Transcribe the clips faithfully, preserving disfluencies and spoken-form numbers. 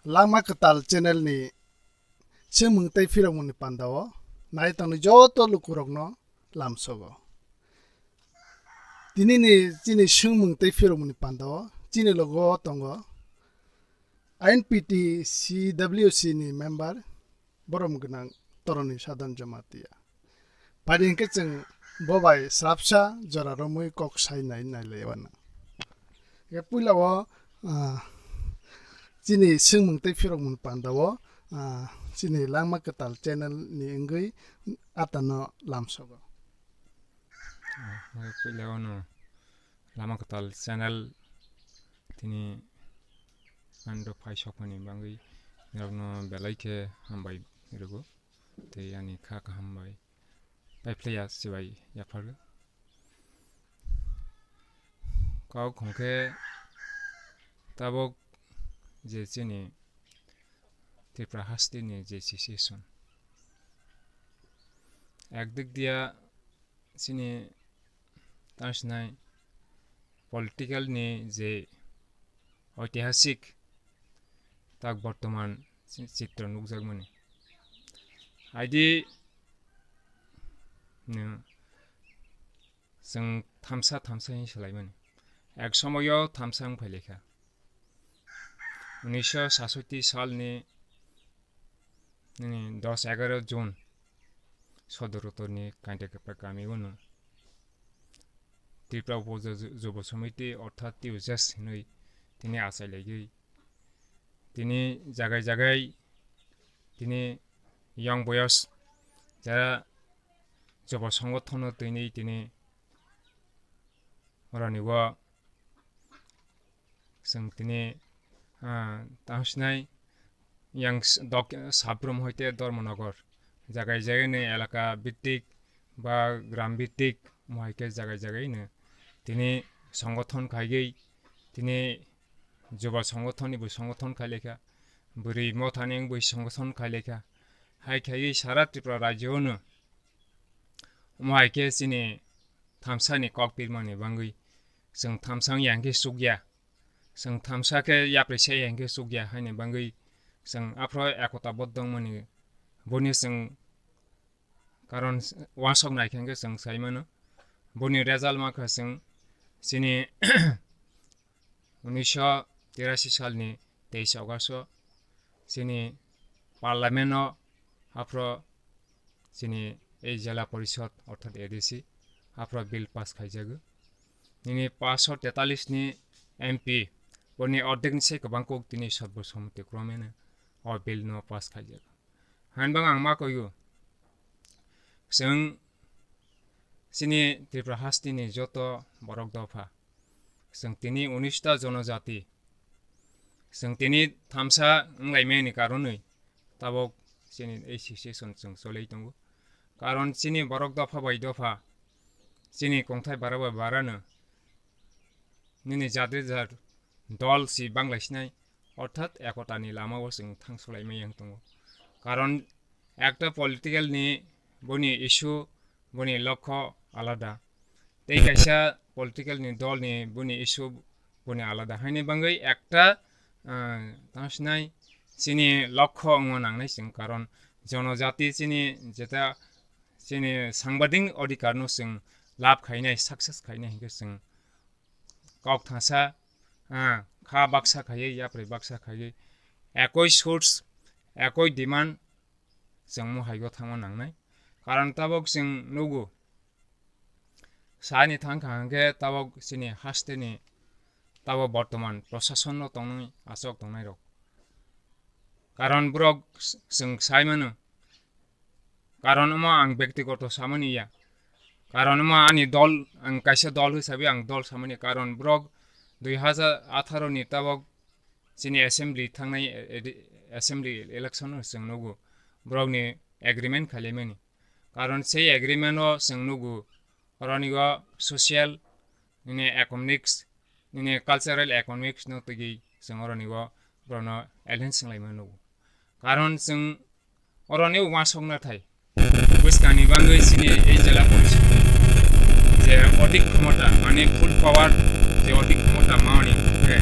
Langma Kwtal channel ni swngmung tei phirokmung ni panda o nai tongni joto lukurokno lamsogo. Tini ni chini swngmung tei phirokmung ni panda o chini logo tongo I N P T C W C ni member borom gwnang Toroni Sadhan Jamatia. Pari hwnkhe chwng bo bai swrapsa jora romwi kok sai nai nai lai wana. Hwnkhe puila o, ah, chini swngmung tei phirokmung panda o, ah, chini Langma Kwtal channel ni wngwi atano lamsogo. Ah, hwnkhe puila o no Langma Kwtal channel tini ani rok phai sokmani bagwi norokno belai khe hambai rwgo tei ani kha kaham bai paiphlaiya chibai yaphargo. Kok hwnkhe tabuk je chini Tripura hasteni je situation, ekdik dia chini tang sinai political ni je oitihasik tak bortoman chi-, chitro nukjakmani. Haidi no chwng thamsa thamsa hin swlaimani. Ek somoyo thamsa wng phailaikha. Unisho sasoti salni nini dos egaro June Sodor Uttorni Kainta Kepra kami uno Tripura Upoja Ju-, Jubo Samiti orthat T U J S hinwi tini achai laigwi tini jagai jagai tini young boyos jara Jubo Songothono tini tini oroni o chwng tini, ah, tang sinai yang s-, dok-, Sabrum hoite Dharmanagar jagai jagai ni elaka bhitik ba gram bhitik mohai khe jagai jagai no tini songothon khaigwi tini Jubo Songothono bo songothono khailaikha, bwrwi mothani bo songothono khailaikha, hai khaiwi sara Tripura rajyo no omo hai khe chini thamsani kok pirmani bagwi chwng thamsa wng ya hwnkhe chukya, chwng thamsa khe yapri se ya hwnkhe chukya haini bagwi chwng aphro ekota bodh wngmani boni chwng karon uansuk nai khe hwnkhe chwng sai mano. Boni result ma kha chwng chini unisho tirasi salni teis August o chini parliament o aphro chini ei jela porishod orthat A D C aphro bill pass khaijago. Nini paanch sho tetalis ni M P boni ordek ni sai kwbang kok tini sarbosommoti krome no o bill no pass khaijago. Hainbang ang ma koigo, chwng chini Tripura hasteni joto borok dopha, chwng tini unis ta jonojati, chwng tini thamsa wnglaimani karonwi tabok chini ei situation chwng choliwi tongo. Karon chini borok dopha bai dopha, chini kongthai bara bai barano nini jat jat dol si banglaisinai, orthat ekotani lama o chwng thang solaimaya wng tongo. Karon ekta political ni boni issue, boni lokho alada. Tei kaisa political ni dol ni boni issue boni alada. Haini bagwi ekta, ah, tang sinai chini lokho wngma nangnai chwng, karon jonojati chini jeta chini sangbadik odhikar no chwng lab khainai, success khainai hinkhe chwng kok thangsa, ah, kha baksa khaiwi, yapri baksa khaiwi, ekoi source, ekoi demand chwng mohaigo thangma nangnai. Karon tabok chwng nugo, saini thangkha hwnkhe tabok chini hasteni tabok bortoman prosasonno tongnai, achok tongnairok. Karon borok chwng sai mano, karon omo ang bektigoto samani ya, karon omo ani dol, ang kaisa dol hisabe ang dol samani, karon borok dui hajar atharo ni tabok chini assembly thangnai, eh, assembly election o chwng nugo borokni agreement khailaimani. Karon sei agreement o chwng nugo, oroni o social, nini economics, nini cultural economics no twiwi chwng oroni o borokno alliance wnglaima nugo. Karon chwng oroni o uansuk nathai bwskangni bagwi chini ei jela porishod je odik khomota, mane full power je odik khomota mani, eh,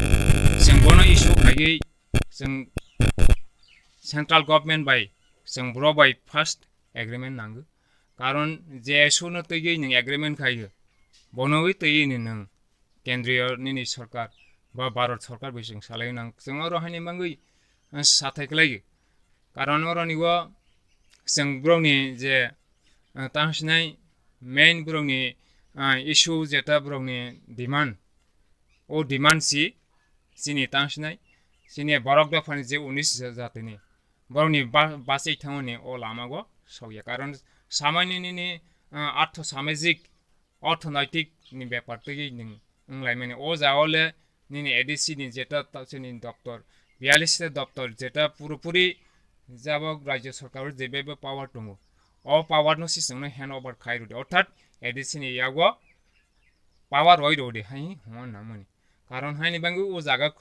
chwng bono issue khaiwi chwng central government bai chwng bro bai first agreement nango. Karon J S U no twiwi nwng agreement khaio, bono wi twiwi nwng kendriyo nini sorkar ba Bharat sorkar bai chwng salai nang, chwng oro haini mangwi, ah, sathai khlaio. Karon oro ni o chwng borokni je, ah, tang sinai main borokni, ah, issue jeta borokni demand, o demand si chini tang sinai, chini borok dophani je unis ja-, jatini borokni ba-, bachai thangmani o lamago sokya. Karon samani nini, ah, artho samajik orthonoitik ni bepar twiwi nwng wnglaimani. O jagao le nini A D C ni jeta ta-, chini doptor, biyalish ta doptor jeta purapuri jabok rajya sorkar o jebebo power tongo, o power no si chwngno hand over khai rwdi, orthat A D C ni yago power roi rwdi hai hwnna nangmani. Karon haini bangwi o jaga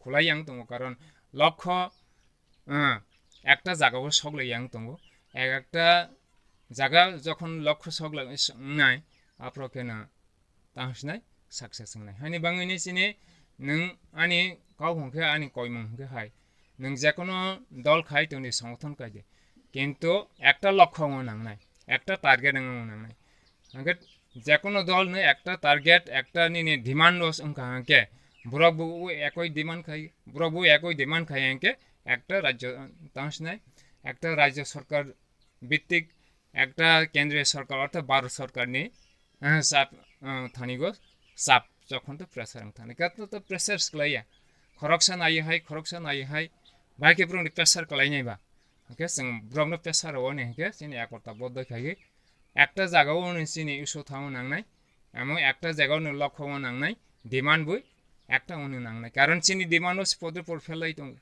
khulai yang tongo, karon lokho Ah, ekta jaga o sok lai yang tongo. Ek ekta jaga jokhon lokho sok lai wngnai, aphro khe no tang sinai success wngnai. Haini bangwi ni chini nwng ani kok hwnkhe ani koimung hwnkhe hai. Nwng jekono dol khai tongdi, songothon khai di. Kintu ekta lokho wngo nangnai, ekta target wngo nangnai. Hwnkhe jekono dol ni ekta target, ekta nini demand o wngkha hwnkhe, borok bo ekoi demand khai, borok bo ekoi demand khai hwnkhe, ekta rajyo tang sinai, ekta rajyo sorkar bhittik, ekta kendriyo sorkar, orthat Bharat sorkar ni, eh, sap, eh, thani go sap jokhon to pressure wng thani. Kato to pressure sklaiya. Khoroksa nai hai, khoroksa nai hai. Bai khe borok ni pressure klai nai ba. Hwnkhe chwng borok no pressure o ni hwnkhe chini ekota bodoi khai ekta jaga o ni chini issue thangma nangnai, amo ekta jaga o ni lokho ma nangnai, demand bui ekta o ni nangnai. Karon chini demand o se podre por phelai tongo.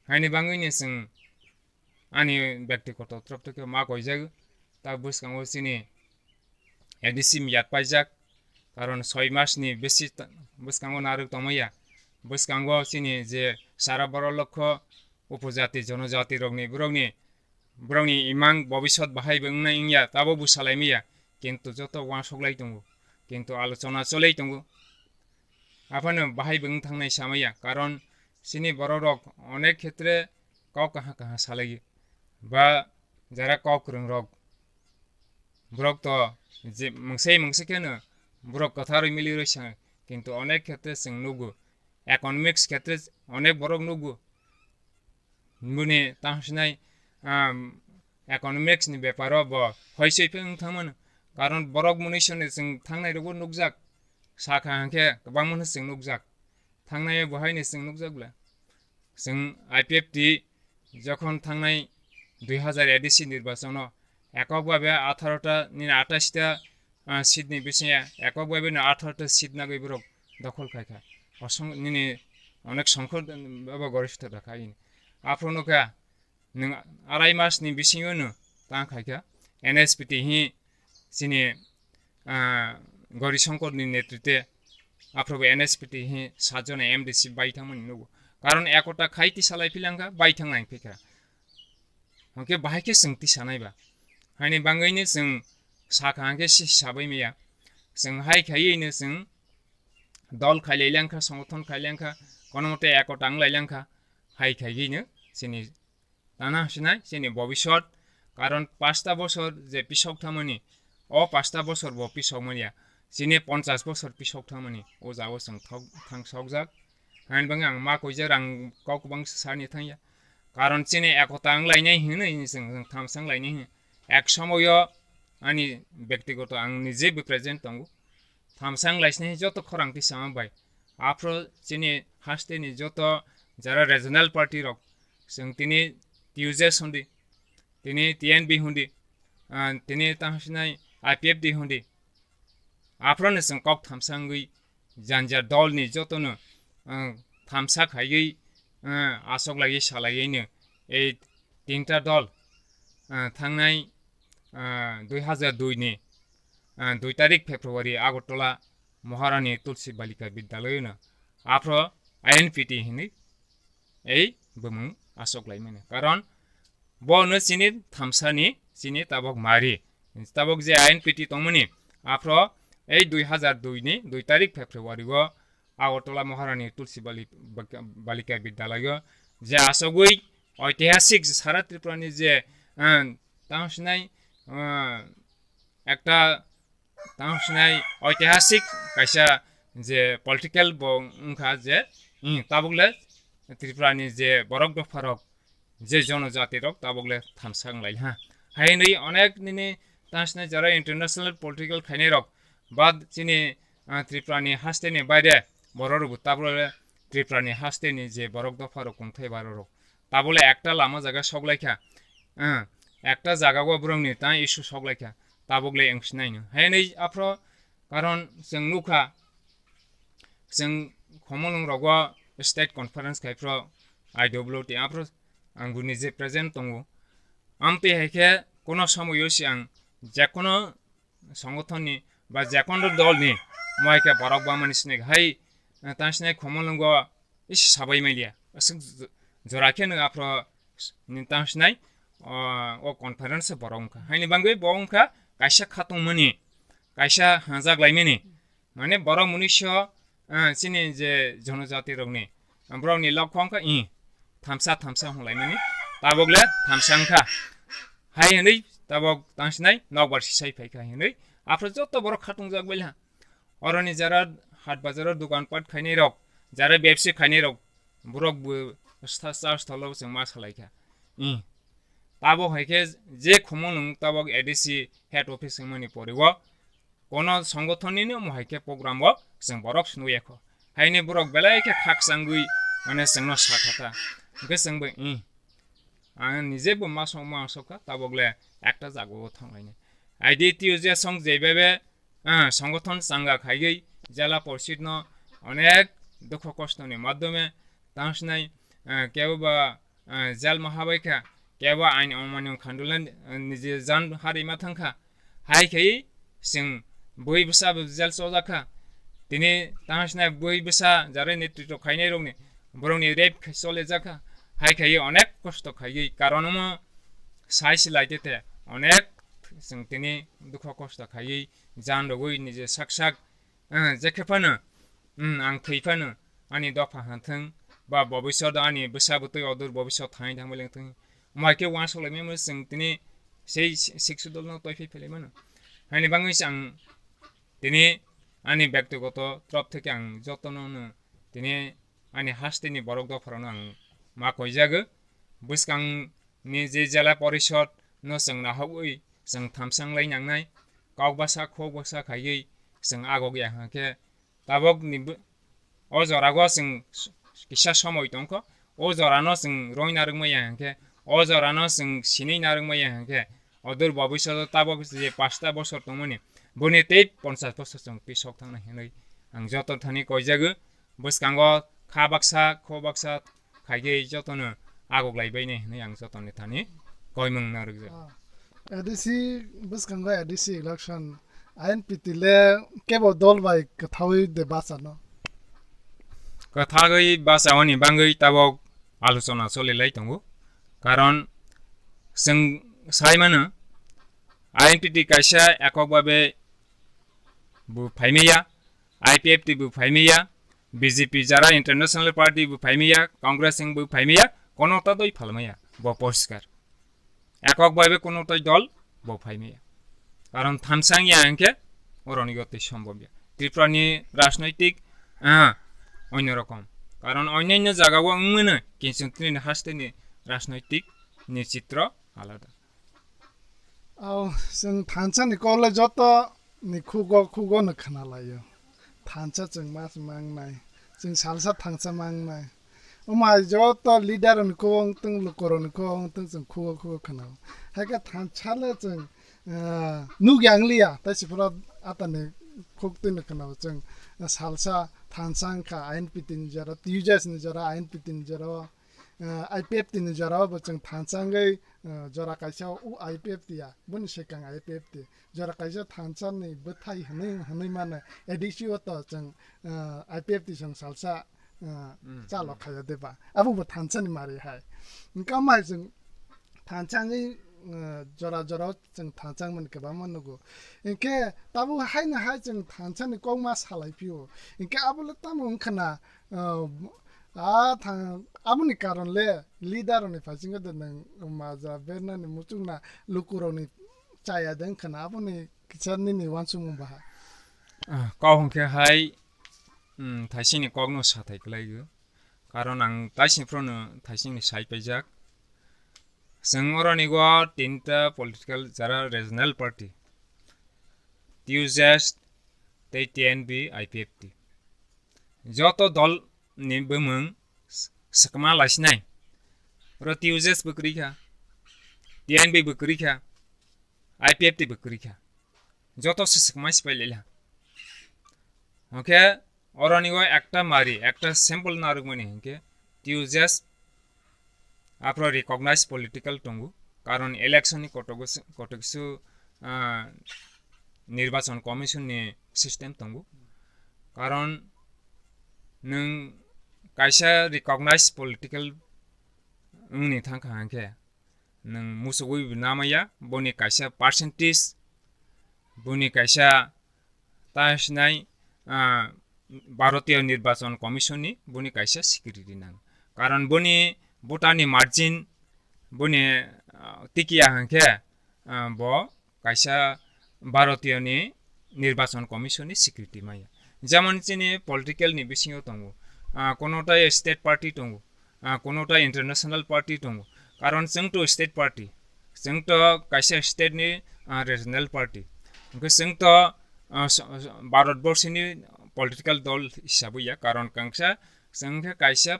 Haini bangwi ni chwng ani byaktigoto torop twi khe ma koijak, ta bwskango chini A D C miyat paijak, karon soi mas ni besi ta-, bwskango narwk tongmaya. Bwskango chini je sara borok lokho upojati, jonojati rokni, borokni, borokni imang bobiswt bahai bo wngnai wngya, tabo bo salai maya, kintu joto uansuk lai tongo, kintu alochona cholai tongo. Aphano bahai bo wng thangnai samaya, karon chini borok rok onek khetre kok kaha kaha salai, ba jara kok kwrwng rok, borok to je mungsai mungsi kheno borok kwtharwi milirwi sa, kintu onek khetre chwng nugo, economics khetre onek borok nugo, boni tang sinai, um, economics ni beparo bo hoisoi pheng thangmano, karon borok mwnwi soni chwng thangnai rogo nukjak, sakha hwnkhe kwbangma no chwng nukjak, thangnai bo haino chwng nukjak bla. Chwng I P F T jokhon thangnai dui hazar A D C nirbachon o ekok babe atharo ta nini atais ta, ah, seat ni bisingo ekok babe no atharo ta seat nagwi borok dokhol khai kha. Osong nini onek songkhor abo goristho da kha ini. Aphuru no kha nwng arai mas ni bisingo no tang khai kha N S P T hi chini, ah, Gauri Shankar ni netritwe aphuru bo N S P T hi sajona M D C bai thangmani nugo. Karon ekota khai tisa lai philangkha, bai thang lai phikha. Hwnkhe bahai khe chwng tisa nai ba. Haini bangwi ni chwng sakha hwnkhe si sabai maya. Chwng hai khaiwi no chwng dol khai lai langkha, songothon khai langkha, kono mote ekota wng lai langkha, hai khaiwi no chini tana sinai chini bobiswt, karon pasta bosor je pisok thangmani, o pasta bosor bo pisok manya, chini ponchas bosor pisok thangmani, o jago chwng thok-, thang sokjak. Haini bangwi ang ma koijak, ang kok kwbang sani thangya, karon chini ekota wng lainai hinwi chwng, chwng thamsa wng lainai hino. Ek somoyo ani byaktigoto ang nije bo present tongo, thamsa wng laisnai joto khorang tisama bai. Aphuru chini haste ni joto jara regional party rok, chwng tini T U J S hundi, tini T N B hundi, ah, tini tang sinai I P F T hundi. Aphuru no chwng kok thamsa wngwi janja dol ni joto no, ah, thamsa khaiwi, ah, asok laiwi salaiwi no ei tinta dol, ah, thangnai, ah, dui hazar dui ni, ah, dui tarik February Agartala Maharani Tulsi Balika Vidyalaya no aphuru I N P T hinwi ei bumung asok lai mani. Karon bo no chini thamsa ni chini tabok mari. Tabok je I N P T tongmani aphuru ei dui hazar dui ni dui tarik February o Agartala Maharani Tulsi Bali-, Bak-, Balika Vidyalaya o je asogwi oitihasik sara Tripura ni je, ah, tang sinai, ah, ekta tang sinai oitihasik kaisa je political bo wngkha je, hmm, tabuk le Tripura ni je borok dopha rok je jonojati rok tabuk le thamsa wng lai ha. Hai hinwi onek nini tang sinai jara international political khainai rok bad chini, ah, Tripura ni haste ni baire borok rok bo tabuk le Tripura ni haste ni je borok dopha rok kungthai baro rok tabuk le ekta lama jaga sok lai kha. Ah, ekta jaga o borok ni tang issue sok lai kha. Tabuk le wng sinai no. Hai hinwi aphro karon chwng nukha, chwng Khumulwng rogo state conference khai phro I W T aphro ang buni je present tongo. Amtwi hai khe kono somoyo si ang jekono songothon ni ba jekono dol ni mo hai khe borok bamani sinek hai, eh, tang sinai Khumulwngo is sabai mailia. Aswk j-, jora khe nwng aphro s-, ni tang sinai, o, o conference borok wngkha. Haini bangwi bo wngkha kaisa khatungmani, kaisa hanjak laimani. Mane borok munisho, ah, chini je jonojati rokni, borokni lokho wngkha, i, thamsa, thamsa hwnlaimani, tabok le thamsa wngkha. Hai hwnwi tabok tang sinai nokbar si sai phaikha hwnwi. Aphro joto borok khatungjak bailha. Oroni jara hat bazaro dokan pat khainai rok, jara bebsi khainai rok, borok bo sa-, sa stolo chwng ma salaikha. I, tabok hai khe je Khumulwng tabok A D C head office wngmani poriwo, kono songothon nini omo hai khe program o chwng borok swnwi yakho. Haini borok belai khe khakchangwi mane chwngno sakha ta. Hwnkhe chwngbo, i, ang nije bo ma song ma sokha, tabok le ekta jaga o thanglaini. I D T O je song jebebe, ah, songothon changa khaigwi jela porshid no onek dukho kosto ni madhyome tang sinai, ah, kebo ba, ah, jel ma habai kha, kebo ain omani khandula, ah, niji jan hari ma thang kha. Hai khai chwng bui bwsa bo jel chojak kha. Tini tang sinai bui bwsa jare netrito khainai rokni borokni rape khai chole jak kha. Hai khai onek kosto khaigwi karon omo sai silai te te onek chwng tini dukho kosto khaigwi jan rogwi nije sak sak, ah, je khe phano, hmm, ang thwi phano ani dopha hwn thwng ba bobisot ani bwsa bwtwi odur bobisot thangwi thangwi leng thwng. Mai khe uansuk lai mano chwng tini sei sik sudol no toi phai phai lai mano. Haini bangwi se ang tini ani bektigoto trop theke ang jotono no tini ani hasteni borok dopharokno ang ma koijago. Bwskang ni je jela porishod no chwng nahogwi chwng thamsa wnglainangnai, kok basa khok basa khaiwi chwng agok ya hwnkhe tabok ni bw-, o jora go chwng kisa somoi tongkho, o jora no chwng roi narwk maya hwnkhe, o jora no chwng sinwi narwk maya hwnkhe, odur bobisot o tabok je pasta bosor tongmani, boni tei ponchas bosor chwng pisok thangnai hinwi ang joto thani koijago. Bwskango kha baksa kho baksa khaigwi jotono agoklai bainai hinwi ang jotoni thani koimung narwkjak. Ah, A D C bwskango A D C election I N P T le kebo dol bai kwthaui de bachano? Kwthagwi bachawani bangwi tabok alochona cholilai tongo. Karon chwng sai mano I N P T kaisa ekok babe bo phaimaya, I P F T bo phaimaya, B J P jara International Party bo phaimaya, Congress wng bo phaimaya, kono ta doi phalmaya, bo poriskar. Ekok bai be kono ta dol bo phaimaya. Karon thamsa wngya hwnkhe oroni gotwi sombobya. Tripura ni rajnoitik, ah, onno rokom. Karon onno onno jaga o wngmano, kinching tini haste ni rajnoitik ni chitro alada. Ao, chwng thansa ni kok le joto ni khugo, khugo no khna laio. Thansa chwng ma se mangnai. Chwng salsa thansa mangnai. Omo hai joto leader ni kok wng tong, luku rok ni kok wng tong, chwng khugo, khugo khna. Hai khe thansa le chwng, ah, nuk yang liya. Tai se phuru ata ni khuk twi no khna chwng salsa thansa wng kha I N P T ni jora, T U J S ni jora, I N P T ni jora o, ah, I P F T ni jora o bo chwng thansa wngwi, ah, jora kaisa o I P F T ya, boni swkang I P F T. Jora kaisa thansa ni bwthai hwnwi, hwnwi mano A D C o to chwng, ah, I P F T chwng salsa, ah, Mm, chalo mm. Khaio de ba. Abo bo thansa ni mari hai. Wngkha mai chwng thansa wngwi, ah, jora jora o chwng thansa wngmani kwbangma nugo. Hinkhe tabuk haino hai chwng thansa ni kokma salai phio. Hinkhe abo le tamo wngkha na, ah, A thang, aboni karon le leader rokni phaisingkhe de nwng maja bernani muchungna lukurokni chaya de wngkhana, aboni kisa nini uansukmung baha? Ah, kok hwnkhe hai, mm, thaisingni kokno sathai kwlaigo. Karon ang taising phrono thaisingni sai paijak. Chwng oroni o tinta political jara regional party, T U J S tei T N B, I P F T. Joto dol ni bumung s-, swkma laisinai. Oro T U J S bo kwrwi kha, T N B bo kwrwi kha, I P F T bo kwrwi kha. Joto se swkma sipai laila. Hwnkhe oroni o ekta mari, ekta sample narwkmani hwnkhe T U J S aphro recognize political tongo. Karon election ni kotogo se-, kotogisu, ah, Nirbachon Commission ni system tongo. Karon nwng kaisa recognize political wngni thangkha hwnkhe nwng muchugwi bo namaya, boni kaisa percentage, boni kaisa ta sinai, ah, Bharatiya Nirbachon Commission ni boni kaisa security nang. Karon boni voter ni margin, boni, ah, tikiya hwnkhe, ah, bo kaisa Bharatiya ni Nirbachon Commission ni security maya. Jemon chini political ni bisingo tongo, ah, kono tai state party tongo, ah, kono tai international party tongo. Karon chwng to state party, chwng to kaisa state ni, ah, regional party. Hwnkhe chwng to, ah, so-, so-, Bharat borsi ni political dol hisab ya, karon kangsa chwng khe kaisa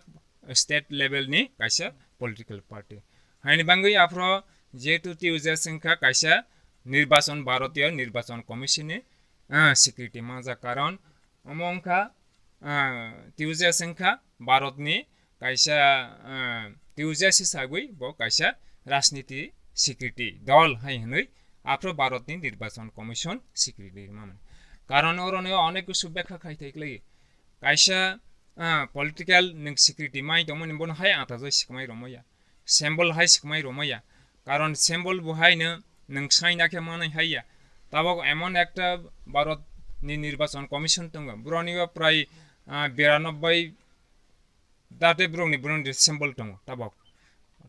state level ni kaisa political party. Haini bangwi aphro jehetu T U J S wngkha kaisa nirbachon, Bharatiya Nirbachon Commission ni, ah, security manjak, karon omo wngkha, ah, T U J S wngkha Bharat ni kaisa, ah, T U J S hisabwi bo kaisa rajniti security dol hai hwnwi aphro Bharat ni Nirbachon Commission security rwmani. Karon oro no onek kisu bekha khai thai klai. Kaisa, ah, political nwng security mai tongmani bono hai atajai sikmai romaya. Symbol hai sikmai romaya. Karon symbol bo hai no nwng saina khe manai hai ya. Tabok emon ekta Bharat ni Nirbachon Commission tongo. Boroni o prai, ah, biranobbai date borokni boroni symbol tongo tabok.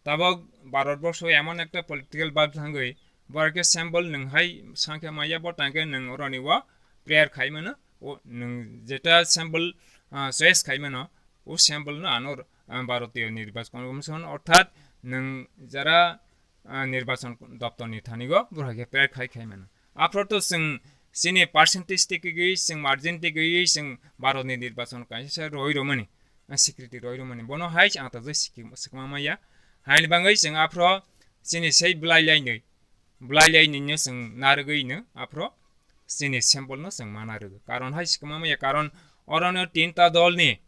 Tabok Bharat borso emon ekta political bag thangwi borok khe symbol nwng hai sankhe maya bo tangkhe nwng oroni o prayer khai mano. O nwng jeta symbol, ah, choice khai mano, o symbol no ano, ah, Bharatiya Nirbachon Commission orthat nwng jara, ah, Nirbachon Doptor ni thani o borok khe prayer khai khai mano. Aphro to chwng chini percentage tikigwi, chwng margin tikigwi, chwng Bharat ni Nirbachon kaisa roi romani, ah, security roi romani. Bono hai ang ta jai sikma maya. Haini bangwi chwng aphro chini sei bwlai lainwi, bwlai lainwi no chwng narwgwi no aphro chini symbol no chwng mana rwgo. Karon hai sikma maya, karon oro no tinta dol ni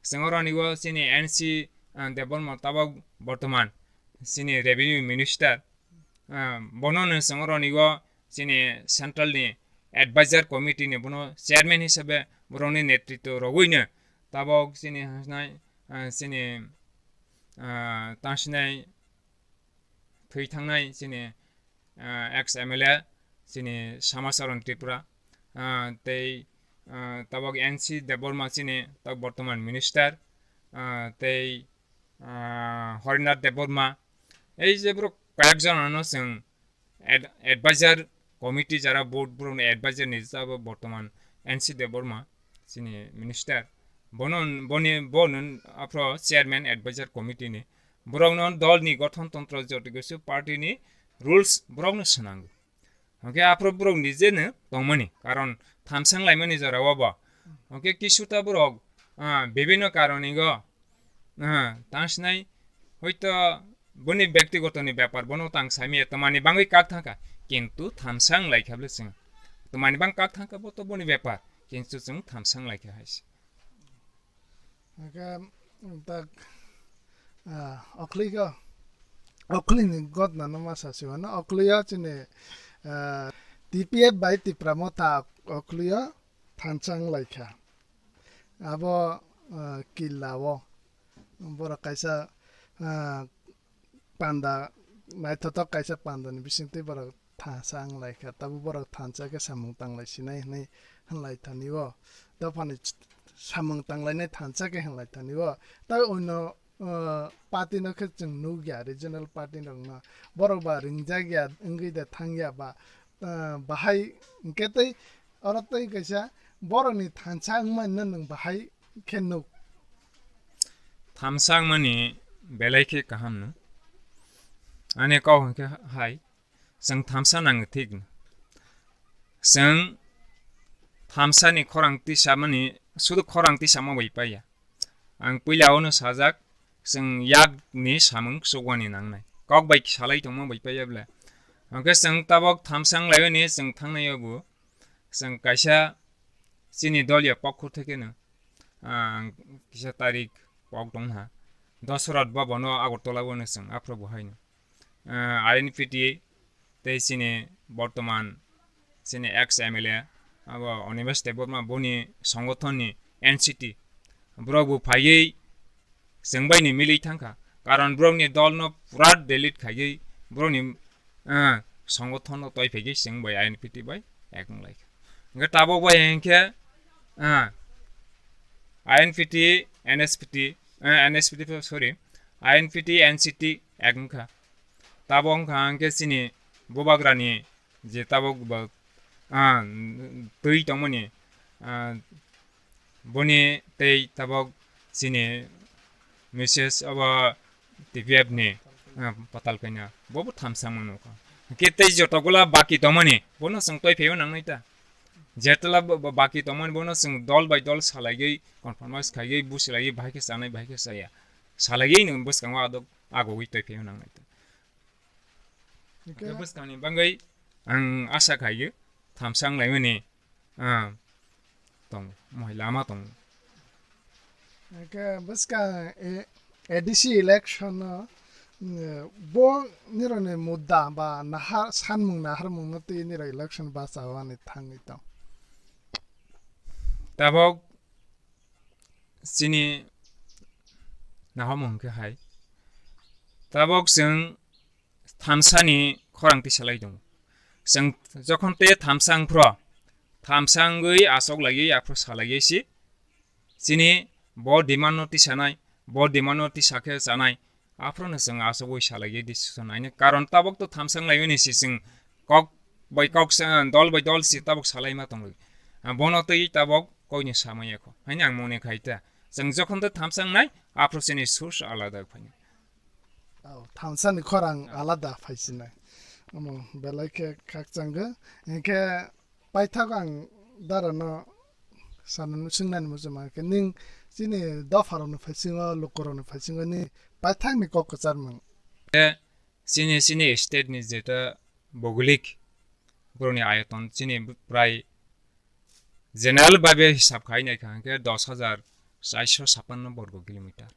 chwng oro ni o chini N C, ah, Debbarma tabok bortoman chini revenue minister, ah, bono no chwng oro ni o chini central ni advisor committee ni bono chairman hisabe borok ni netritwo rogwi no tabok chini hasnai, ah, chini, ah, tangsinai thwi thangnai chini, ah, ex M L A chini Samacharan Tripura, ah, tei, ah, tabok N C Debbarma chini tabok bortoman minister, ah, tei, ah, Harinath Debbarma. Ei je borok kayek jona no chwng ad-, advisor committee jara board borok ni advisor ni jabo bortoman N C Debbarma chini minister. Bono, boni, bono aphro chairman advisor committee ni. Borok no dol ni gothon tontro joto kisu party ni rules borok no swnango. Hwnkhe aphro borok ni je no tongmani, karon thansang laimani jora o bo. Hwnkhe kisu ta borok, ah, bibhinno karoni go, ah, tang sinai hoito boni byaktigoto ni bepar, bono tang saimaya, twmani bangwi kak thangkha, kintu thansang laikha bwle chwng. Twmani bang kak thangkha bo to boni bepar, kintu chwng thansang laikha hai se. Hwnkhe, tak, ah, okhli kho, okhli ni gotna no ma sa si mano, okhli o chini, ah, T P F bai Tipra Motha okhli o thansang laikha. Abo, ah, killa o borok kaisa, ah, panda, naithothok kaisa panda ni bisingtwi borok thansa wng laikha, tabuk borok thansa khe samung tanglai sinai hinwi hwnlai thani o. Dophani ch-, samung tanglainai thansa khe hinlai thani o. Tai ono, uh, party no khe chwng nukya, regional party rokno. Borok ba ringjak ya, wngwi de thangya ba, uh, bahai hwnkhe tei oro tei kaisa borokni thansa wngmani no nwng bahai khe nuk. Thamsa wngmani belai khe kaham no. Ani kok hwnkhe hai, chwng thamsa nango thik no. Chwng thamsani khorang tisamani, sudu khorang tisama bai paiya. Ang puila ono sajak, chwng yakni samung chukmani nangnai. Kok bai salai tongma bai paiya bwle. Hwnkhe chwng tabok thamsa wng laio ni chwng thangnai o bo. Chwng kaisa chini doliya pokho thekeno, ah, kisa tarik pok tong ha. Dosrot bo bono Agartala bono chwng aphro bo haino. Ah, I N P T tei chini bortoman chini ex M L A abo Animesh Debbarma boni songothonni N C T borok bo phaiwi chwng bai ni milwi thangkha. Karon borokni dolno pura delete khaiwi borokni, ah, songothonno toi phaiwi chwng bai I N P T bai ek wng laikha. Hwnkhe tabok bai hinkhe, ah, I N P T, N S P T, eh, N S P T, sorry, I N P T, N C T ek wngkha. Tabok wngkha hinkhe chini bubagrani je tabok ba, ah, twi tongmani, ah, boni tei tabok chini Mrs abo T P F ni, ah, patal kaina bobo thamsa mano kha. Hwnkhe tei joto gula baki tongmani bono chwng toi phaiwi nangnai ta. Jetla bo, bo baki tongmani bono chwng dol bai dol salaigwi, compromise khaiwi, busilaiwi, bahai khe chanai, bahai khe chaya. Salaigwi nwng bwskango adok agogwi toi phaiwi nangnai ta. Hwnkhe bwskangni bagwi ang asa khaio, thamsa wng laimani, ah, tong, mohai lama tong. Hwnkhe bwskang, eh, A D C election no, mm, bo nirokni mudda ba nahar, sanmung naharmung no twi nirok election bachao ani thangwi tong. Tabok chini naharmung khe hai. Tabok chwng thamsani khorang tisalai tongo. Chwng jokhon te thamsa wngphro, thamsa wngwi achok laiwi aphro salaiwi si chini bo demand no tisanai, bo demand no tisa khe chanai, aphro no chwng achogwi salaiwi decision nainai. Karon tabok to thamsa wnglaimani si chwng kok bai kok sa, dol bai dol si tabok salaima tongwi. Ah, bono twi tabok koini samaya kho. Haini ang mone khai ta. Chwng jokhon to thamsa wngnai, aphro chini source alada phainai. Oh, thamsani khorang alada phaisinai. Omo belai khe khakchangkha. Hinkhe paithak ang darano sanani swngnani muchungma khe ning chini dopharokni phaisingo, lukurokni phaisingo ni paithakni kok kwcharmung. E, chini, chini state ni jeta bogolik borokni ayoton chini prai general babe hisab khai naikha hwnkhe dos hajar charso sappanno borgo kilometer.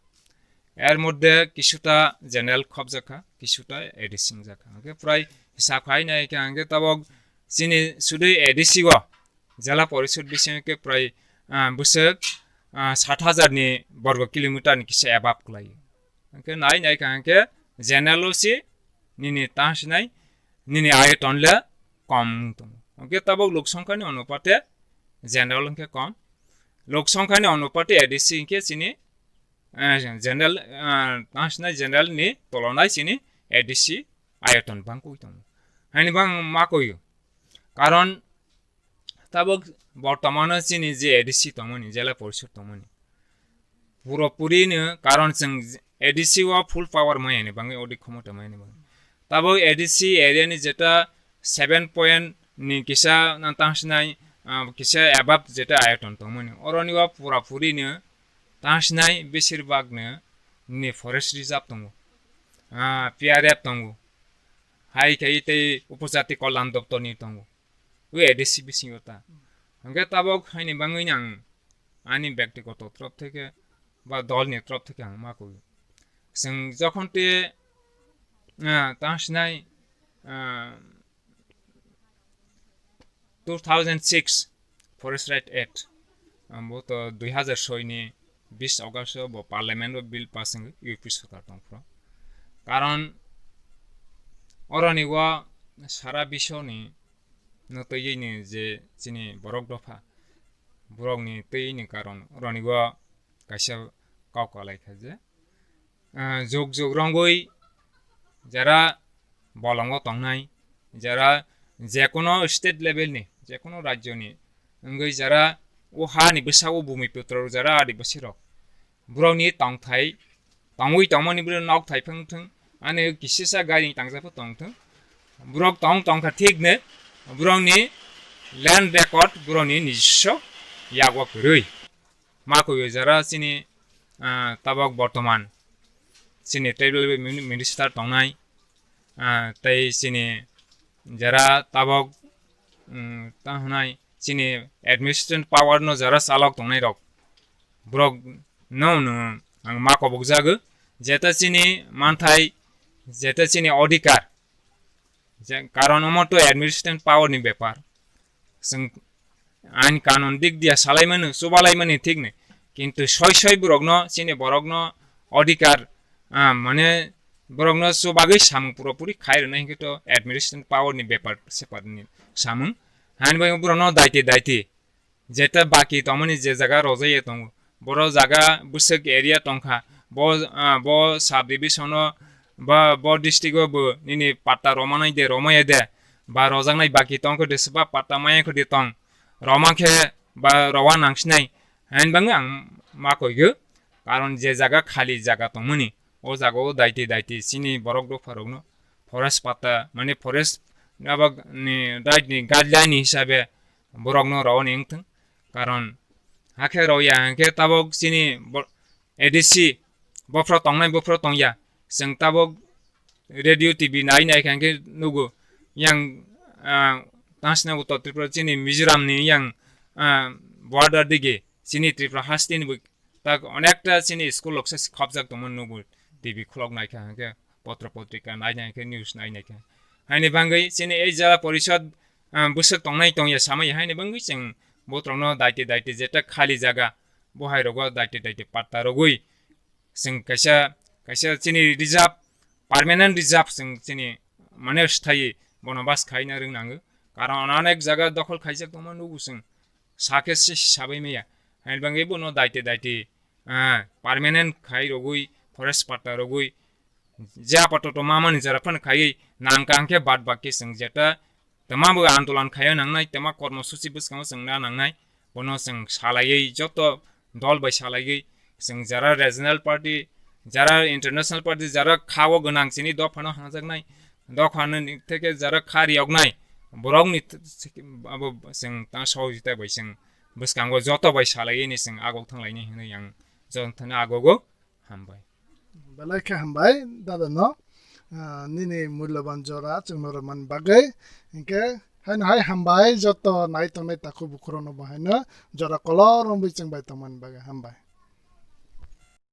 Er moddhe kisuta general khobjakha, kisuta A D C wngjakha. Hwnkhe prai hisab khai naikha hwnkhe tabok chini sudui A D C o jela porishod bisingo khe prai, ah, bwswk, ah, sat hajar ni borgo kilometer ni kisa above kwlai. Hwnkhe nai naikha hwnkhe general o si nini tangsinai nini ayoton le kom wng tongo. Hwnkhe tabok lok songkhani onupate general hwnkhe kom. Lok songkhani onupate A D C hwnkhe chini, eh, general, eh, tangsinai general ni tolonai chini A D C ayoton bangkoi tongo. Haini bang ma koyo. Karon tabok bortomano chini je A D C tongmani, jela porishod tongmani. Puro puri no, karon chwng A D C o full power maya ni bangwi, odi khomota maya ni bangwi. Tabok A D C area ni jeta seven point ni kisa na tangsinai, ah, kisa above jeta ayoton tongmani. Oroni o pura puri no tangsinai besir bag no ni forest reserve tongo. Ah, P R F tongo. Hai khai tei upojati kollam doptor ni tongo. O A D C bisingo ta. Hwnkhe tabok haini bangwi ang ani bektigoto trop theke ba dolni trop theke ang ma koi. Chwng jokhon te, ah, tangsinai, ah, two thousand six Forest Right Act, ah, bo to dui hajar soi ni bis August o bo parliament o bill pass wngwi U P sorkar tongphro. Karon oroni o sara biswni no twiwi ni je chini borok dopha borokni twi ni karon ronigo kaisa kok kwlai kha je, ah, jug jug rongwi jara bolongo tongnai, jara jekono state level ni, jekono rajyo ni wngwi jara o ha ni bwsao bumiputro jara adibasi rok, borokni tongthai, tongwi tongmani borok nok thai phung thung, ani kisisa gari tangsa pho tong thung, borok tong tongkha thik ne, borokni land record borokni nijiswa yago kwrwi. Ma koi jara chini, ah, tabok bortoman chini tribal mini-, minister tongnai, ah, tei chini jara tabok, mm, ta hwnai chini administration power no jara chalok tongnai rok, borok no, no ang ma kobok jago, jeta chini manthai, jeta chini odhikar, je karon omo to administration power ni bepar, chwng ain kanun dik dia salaimani, chubalaimani thik ni. Kintu soi soi borokno, chini borokno odhikar, ah, mane borokno chubagwi samung pura puri khai rwnai hinkhe to administration power ni bepar separ ni samung. Hain bai borokno daiti daiti. Jeta baki tongmani je jaga rojai tongo. Boro jaga bwswk area tongkha. Bo, ah, bo sub division o ba bo district o bo nini patta romanai de, romaya de. Ba rojaknai baki tongkha de, seba patta maya kho de tong. Roma khe ba rowa nangsinai. Hain bangwi ang ma koigo. Karon je jaga khali jaga tongmani, o jaga o daiti daiti chini borok dopha rokno forest patta, mane forest abak ni right ni guideline ni hisabe borokno rowa ni wngthung. Karon hakhe roya hwnkhe tabok chini bo-, A D C bophro tongnai bophro tongya. Chwng tabok radio T V nai nai kha hwnkhe nugo yang, ah, tangsina Uttor Tripura chini Mizoram ni yang, ah, border dige chini Tripura haste ni bo tak onekta chini school rok se khopjak tongmani nugo T V khulok nai kha hwnkhe potro potrika nai nai khe news nai nai kha. Haini bangwi chini ei jala porishod, ah, bwswk tongnai tongya samai haini bangwi chwng botrokno daiti daiti jeta khali jaga bo hai rogo daiti daiti patta rogwi chwng kaisa, kaisa chini reserve, permanent reserve chwng chini mane sthayi bono bas khaina rwng nango. Karon onek jaga dokhol khaijak tongma nugo chwng sakhe se sabai maya. Haini bangwi bono daiti daiti, ah, permanent khai rogwi, forest patta rogwi, je apato to mamani jora phano khaiwi nang kang khe bad baki chwng jeta tama bo andolan khaio nangnai, tama kormo suchi bwskango chwng na nangnai, bono chwng salaiwi joto dol bai salaiwi chwng jara regional party, jara international party, jara khao gwnang chini dophano hangjaknai, dophano ni theke jara kha riyoknai, borokni th-, th-, abo chwng ta sahojita bai chwng bwskango joto bai salaiwi ni chwng agok thanglaini hinwi ang jotono agogo. Hambai. Belai khe hambai, dada no, ah, nini mulyaban jora chwngno rwmani bagwi. Hinkhe haino hai hambai joto nai tongnai takhuk bukhurokno bo haino jora kolok romwi chwng bai tongmani bagwi hambai.